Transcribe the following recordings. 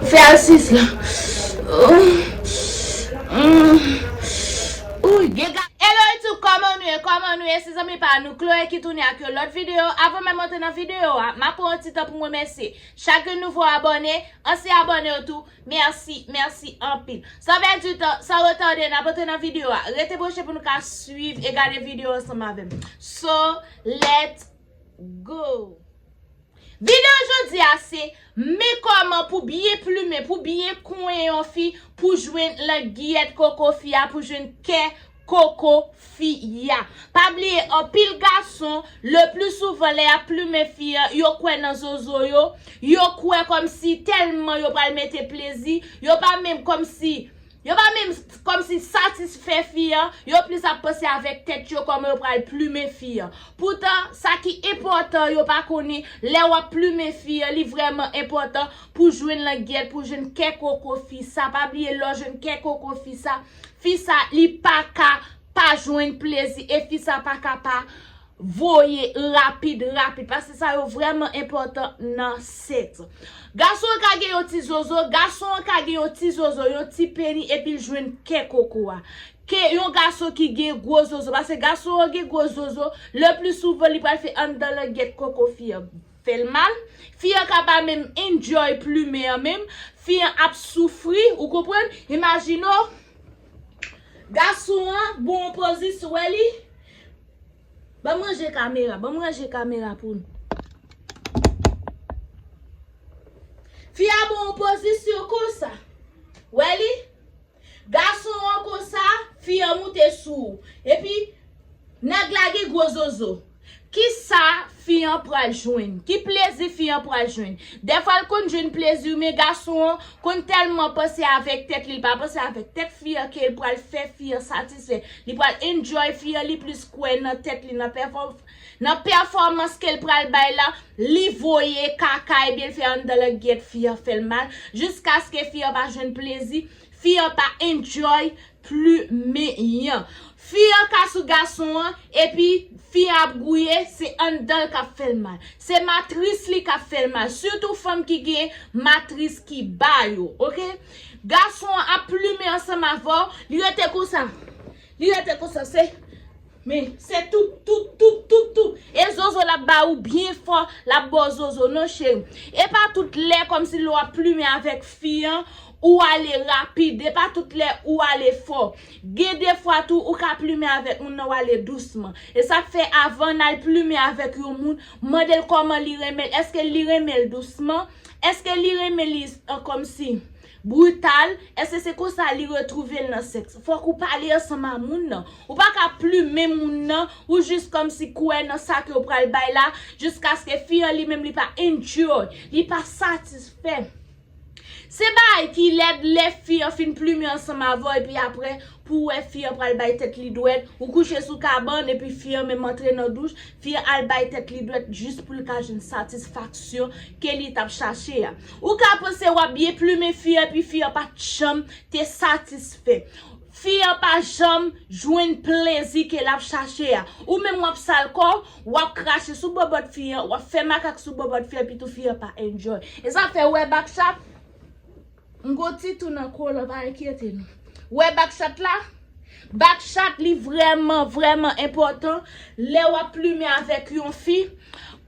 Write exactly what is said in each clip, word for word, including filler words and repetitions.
Fè al sis la. Ooh, mm. Ooh, gen ga-, Hello YouTube, kòman nou ye? Kòman nou ye? Se zanmi pa nou Chloé ki tounen ak yon lòt videyo. Avan menm antre nan videyo a, m ap pran yon ti tan pou m remèsye chak yon nouvo abòne, ansyen abòne yo tou. Mèsi, mèsi anpil. San pèdi tan, san retade, n ap antre nan videyo a. Rete branche pou nou ka swiv e gade videyo ansanm avè m. So, let's go! Videyo jodi a se men kòman pou byen plimen, pou byen konyen yon fi, pou jwenn langyèt koko fi a, pou jwenn kè koko fi a. Pa bliye, anpil gason, le pli souvan lè y ap plimen fi a, yo kwè nan zozo yo, yo kwè kòmsi tèlman yo pral mete plezi, yo pa menm kòmsi, yo pa menm kòmsi satisfè fi a, yo plis ap panse avèk tèt yo kòman yo pral plimen fi a. Poutan, sa ki enpòtan yo pa konnen, lè w ap plimen fi a, li vrèman enpòtan pou jwenn langyèt, pou jwenn kè koko fi sa. Pa bliye, lè w jwenn kè koko fi sa, fi sa, li pa ka pa jwenn plezi e fi sa pa ka pa voye rapid, rapid. Paske sa yo vrèman enpòtan nan sèks. Gason an ka gen yon ti zozo, gason an ka gen yon ti zozo, yon ti peni, epi l jwenn kè koko a. Ke yon gason ki gen gwo zozo, paske gason an gen gwo zozo, le pli souvan li pral fè anndan langyèt koko fi a fè l mal. Fi a ka pa menm enjoy plimen an menm. Fi a ap soufri, ou konprann? Imajine w, gason an bon pozisyon, wè li. Ban m ranje kamera, ban m ranje kamera pou nou. Fi a bon pozisyon konsa. Wè li? Gason an konsa, fi an moute sou ou. Epi, nèg la gen gwo zozo. Kisa fi an pral jwenn? Ki plezi fi an pral jwenn? Dèfwa l konn jwenn plezi, men gason an konn tèlman panse avèk tèt li, li pa panse avèk tèt fi an ke l pral fè fi an satisfè. Li pral enjoy fi an, li plis kwè nan tèt li, nan pèfò-, nan pèfòmans ke l pral bay la, li voye kaka ebyen l fè anndan langyèt fi an fè l mal, jiskaske fi an pa jwenn plezi, fi an pa enjoy plimen an. Fi an ka sou gason an, epi fi an ap gouye, se anndan l k ap fè l mal. Se matris li k ap fè l mal. Sitou fanm ki gen matris ki ba yo, oke? Gason an ap plimen ansanm avè w, li rete konsa. Li rete konsa, se, men, se tout, tout, tout, tout, tout. E zozo l ap ba ou byen fò, l ap ba w zozo, non, cheri. E pa tout lè kòmsi lè w ap plimen avèk fi an, ou ale rapid, e pa tout lè ou ale fò. Gen de fwa tou, ou ka plimen avèk moun nan, w ale dousman. E sa k fè avan n al plimen avèk yon moun, mande l kòman li renmen l, èske li renmen l dousman, èske li renmen li, an, kòmsi brital, èske se konsa li retwouve l nan sèks? Fòk ou pale ansanm a moun nan. Ou pa ka plimen moun nan, ou jis kòmsi kwè nan sa ke w pral bay la, jiskaske fi an li menm li pa enjoy, li pa satisfè. Se bagay ki lèd lè fi an fin plimen ansanm avè w, epi apre, pou w wè fi an pral bay tèt li dwèt, ou kouche sou kabann, epi fi an menm antre nan douch, fi an al bay tèt li dwèt jis pou l ka jwenn satisfaksyon ke li t ap chache a. Ou ka panse w ap byen plimen fi an, epi fi an pa t janm te satisfè. Fi an pa janm jwenn plezi ke l ap chache a. Ou menm w ap sal kò w, w ap krache sou bòbòt fi an, w ap fè makak sou bòbòt fi an, epi tou fi an pa enjoy. E sa fè w wè bakchat, m gon ti tou nan kolan, pa enkyete nou. W wè bakchat la? Bakchat li vrèman, vrèman enpòtan lè w ap plimen avèk yon fi.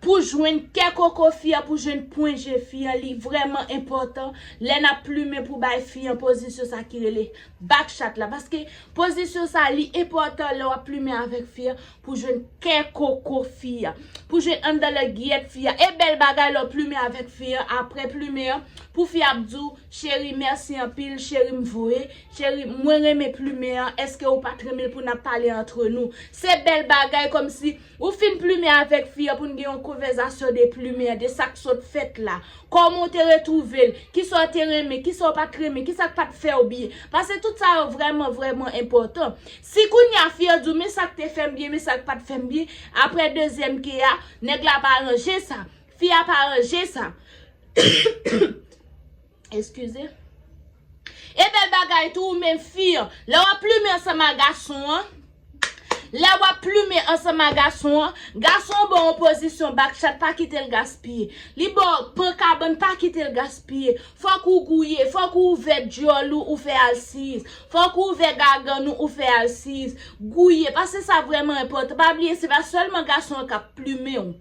Pou jwenn kè koko fi an, pou jwenn pwen je fi an, li vrèman enpòtan. Lè n ap plimen pou bay fi an pozisyon sa ki rele bakchat la. Paske pozisyon sa li enpòtan lè w ap plimen avèk fi an pou jwenn kè koko fi an. Pou jwenn anndan langyèt fi an. E bèl bagay lè w plimen avèk fi an, apre plimen an, pou fi ap di w, cheri, mèsi anpil, cheri, m voye, cheri, mwen renmen plimen an, èske ou pa t renmen l pou n ap pale antre nou? Se bèl bagay kòmsi ou fin plimen avèk fi an pou n gen yon konvèzasyon de plimen an, de sa k sot fèt la. Kòman w te retwouve l? Kisa w te renmen? Kisa w pa t renmen? Kisa k pa t fè w byen? Paske tout sa yo vrèman, vrèman enpòtan. Si kounye a fi an di w, men sa k te fè m byen, men sa k pa t fè m byen, apre dezyèm ke a, nèg la pa ranje sa. Fi a pa ranje sa. Eskize. E bèl bagay tou, ou menm fi an. Lè w ap plimen ansanm a gason an, Lè w ap plimen ansanm a gason an, gason an ba w yon pozisyon, bakchat, pa kite l gaspiye. Li ba w pan kabann, pa kite l gaspiye. Fòk ou gouye, fòk ou ouvè dyòl ou, ou fè alsiyis. Fòk ou ouvè gagann ou, ou fè alsiyis. Gouye, paske sa vrèman enpòtan. Pa bliye, se pa sèlman gason an k ap plimen w.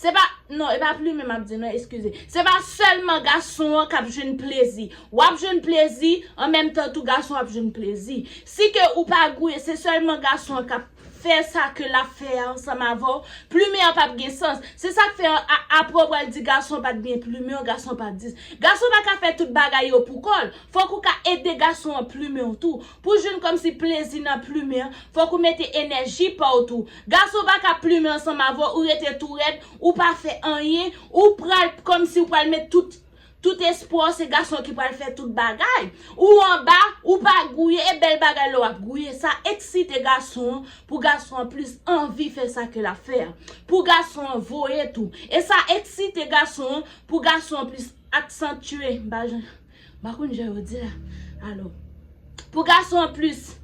Se pa, non, e pa plimen m ap di, non, eskize. Se pa sèlman gason an k ap jwenn plezi. W ap jwenn plezi, an menm tan tou gason ap jwenn plezi. Si ke ou pa gouye, se sèlman gason an k ap fè sa ke l ap fè a ansanm avè w, plimen an p ap gen sans. Se sa k fè a, a, apre w pral di gason pa t byen plimen w, gason pa t dis. Gason pa ka fè tout bagay yo pou kò l. Fòk ou ka ede gason an plimen w tou. Pou jwenn kòmsi plezi nan plimen an, fòk ou mete enèji pa w tou. Gason pa ka plimen ansanm avè w, ou rete tou rèd, ou pa fè anyen, ou pral kòmsi ou pral met tout, tout espwa w, se gason ki pral fè tout bagay. Ou anba, ou pa gouye, e bèl bagay lè w ap gouye. Sa eksite gason an, pou gason an plis anvi fè sa ke l ap fè a. Pou gason an voye tou. E sa eksite gason an, pou gason an plis aksantye. M pa jan, m pa konn jan yo di la. Alò, pou gason an plis,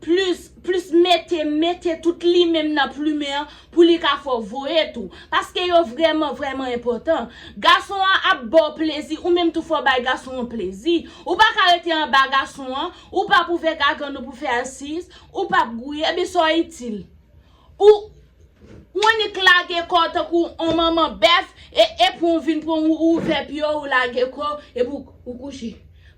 plis, plis mete, mete tout li menm nan plimen an pou li ka fè w voye tou. Paske yo vrèman, vrèman enpòtan. Gason an ap ba w plezi, ou menm tou fò w bay gason an plezi. Ou pa ka rete anba gason an, ou p ap ouvè gagann ou pou fè alsiyis, ou p ap gouye, ebyen sa w itil. Ou, ou annik lage kò w tankou on manman bèf, e, e pou w vin pran ou, ou ouvè pye w, ou lage kò w, epi w, ou kouche.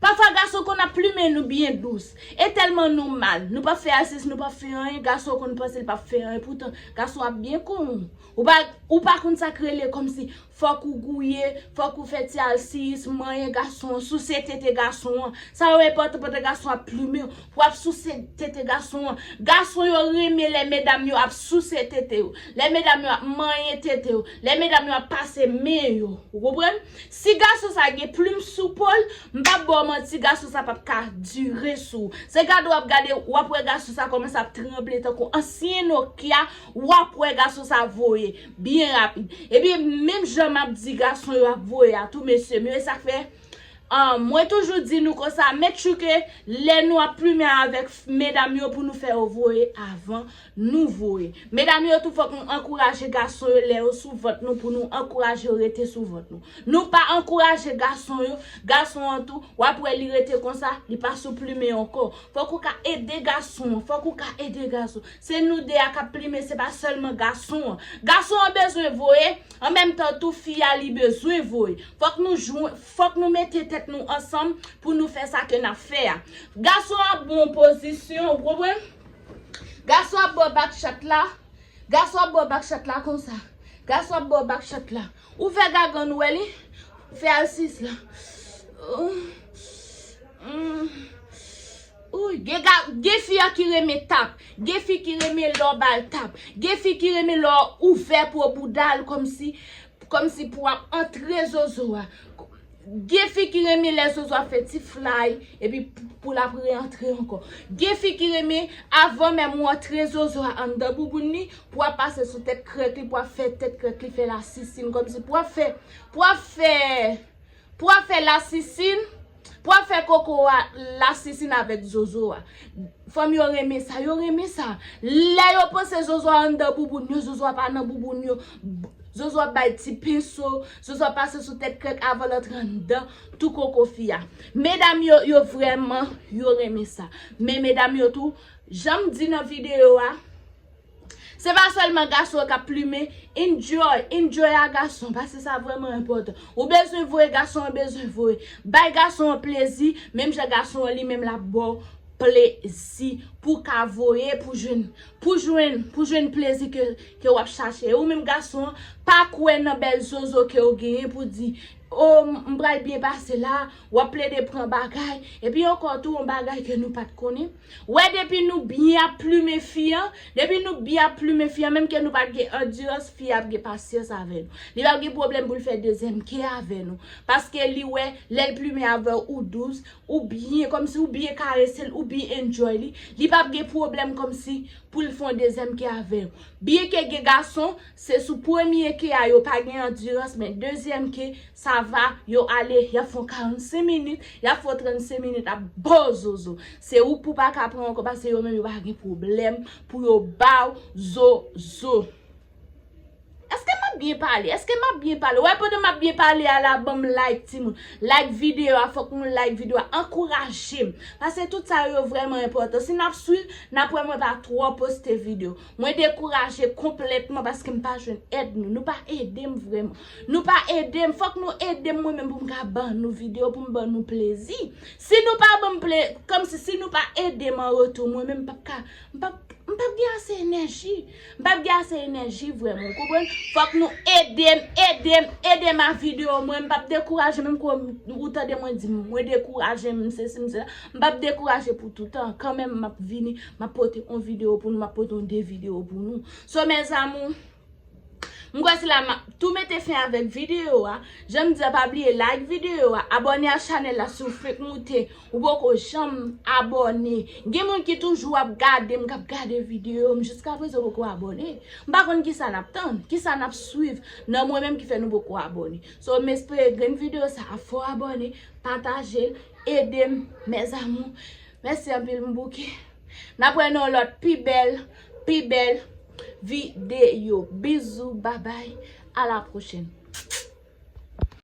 Pafwa gason konn ap plimen nou byen dous. E tèlman nou mal. Nou p ap fè alsiyis, nou p ap fè anyen, gason konn panse l p ap fè anyen. Poutan, gason ap byen kon ou. Ou pa, ou pa konn sa k rele kòmsi fòk ou gouye, fòk ou fè ti alsiyis, manyen gason an, souse tete gason an. Sa yo enpòtan pandan gason ap plimen w, pou w ap souse tete gason an. Gason yo renmen lè medam yo ap souse tete yo, lè medam yo ap manyen tete yo, lè medam yo ap pase men yo. Ou konprann? Si gason sa gen plim sou po l, m p ap ba w manti, gason sa p ap ka dire sou ou. Se gade w ap gade, w ap wè gason sa kòmanse ap tranble tankou ansyen Nokia, w ap wè gason sa voye byen rapid. Ebyen, menm jan m ap di gason yo ap voye a tou, mesye m yo, e sa k fè, ah, mwen toujou di nou konsa, make sure ke lè nou ap plimen avèk f-, medam yo, pou nou fè yo voye avan nou voye. Medam yo tou, fòk nou ankouraje gason yo lè yo sou vant nou, pou nou ankouraje yo rete sou vant nou. Nou pa ankouraje gason yo, gason an tou, w ap wè li rete konsa, li pa sou plimen ankò. Fòk ou ka ede gason an, fòk ou ka ede gason. Se nou de a k ap plimen, se pa sèlman gason an. Gason an bezwen voye, an menm tan tou fi a li bezwen voye. Fòk nou jwenn, fòk nou mete tèt nou ansanm pou nou fè sa ke n ap fè a. Gason an ap ba w pozisyon, ou konprann? Gason ap ba w bakchat la. Gason ap ba w bakchat la konsa. Gason ap ba w bakchat la. Ouvè gagann ou, wè li. Fè alsiyis la. Ouy, gen ga-, gen fi a ki renmen tap. Gen fi ki renmen lè w ba l tap. Gen fi ki renmen lè w ouvè pwo bouda l kòmsi, kòmsi pou w ap antre zozo a. Gen fi ki renmen lè zozo ap fè ti flay, epi p-, pou l ap reantre ankò. Gen fi ki renmen, avan menm ou antre zozo a anndan bouboun li, pou w ap pase sou tèt krèk li, pou w ap fè tèt krèk li fè lasisin, kòmsi pou w ap fè, pou w ap fè, pou w ap fè lasisin, pou w ap fè koko a lasisin avèk zozo a. Fanm yo renmen sa, yo renmen sa. Lè yo panse zozo a anndan bouboun yo, zozo a pa nan bouboun yo. Zozo ap bay ti penso, zozo ap pase sou tèt krèk avan l antre anndan tou koko fi a. Medam yo, yo vrèman, yo renmen sa. Men medam yo tou, jan m di nan videyo a, se pa sèlman gason an k ap plimen, enjoy, enjoy a gason, paske sa vrèman enpòtan. Ou bezwen voye, gason an bezwen voye. Bay gason an plezi, menm jan gason an li menm l ap ba w plezi pou w ka voye, pou jwenn, pou jwenn, pou jwenn plezi ke, ke w ap chache. E ou menm gason an, pa kwè nan bèl zozo ke w genyen pou di, o, m, m pral byen pase la, w ap plede pran bagay. Epi ankò tou, yon bagay ke nou pa t konnen. Wè, depi nou byen ap plimen fi an, depi nou byen ap plimen fi an, menm ke nou pa t gen andirans, fi a ap gen pasyans avè nou. Li p ap gen pwoblèm pou l fè dezyèm ke avè nou. Paske li wè, lè l plimen avè w, ou dous, ou byen, kòmsi ou byen karese l, ou byen enjoy li, li p ap gen pwoblèm kòmsi pou l fè yon dezyèm ke avè w. Byenke gen gason, se sou premye ke a yo pa gen andirans, men dezyèm ke sa va, yo ale, y ap fè yon karannsenk minit, y ap fè yon trannsenk minit ap ba w zozo. Se ou k pou pa ka pran ankò, paske yo menm yo pa gen pwoblèm pou yo ba w zozo. Èske m ap byen pale? Èske m ap byen pale? Wè, pandan m ap byen pale a la, ban m like, timoun. Like videyo a, fòk nou like videyo a. Ankouraje m. Paske tout sa yo vrèman enpòtan. Si n ap swiv, n ap wè mwen pa twò poste videyo. Mwen dekouraje konplètman paske m pa jwenn èd nou. Nou pa ede m vrèman. Nou pa ede m. Fòk nou ede m mwen menm pou m ka ban nou videyo, pou m ban nou plezi. Si nou pa ban m ple, kòmsi si nou pa ede m an retou, mwen menm m p ap ka, m p ap, m p ap gen ase enèji. M p ap gen ase enèji vrèman, ou konprann? Fòk nou ede m, ede m, ede m a videyo mwen. M p ap dekouraje, menm ke ou tande mwen di m, mwen dekouraje, m sesi, m sela. M p ap dekouraje pou toutan. Kanmenm, m ap vini, m ap pote yon videyo pou nou, m ap pote yon de videyo pou nou. So, mes amours, m kwè se la m ap tou mete fen avèk videyo a. Jan m di a, pa bliye like videyo a, abòne a chanèl la si w fenk moute, ou poko janm abòne. Gen moun ki toujou ap gade m, k ap gade videyo m, jiskaprezan ou poko abòne. M pa konn kisa n ap tann, kisa n ap swiv nan mwen menm ki fè nou poko abòne. So, m espere grenn videyo sa a fè w abòne, pataje l, ede m, mes amours. Mèsi anpil, m bouke. N ap wè nan yon lòt pi bèl, pi bèl videyo. Bizou, babay, a la pwochèn.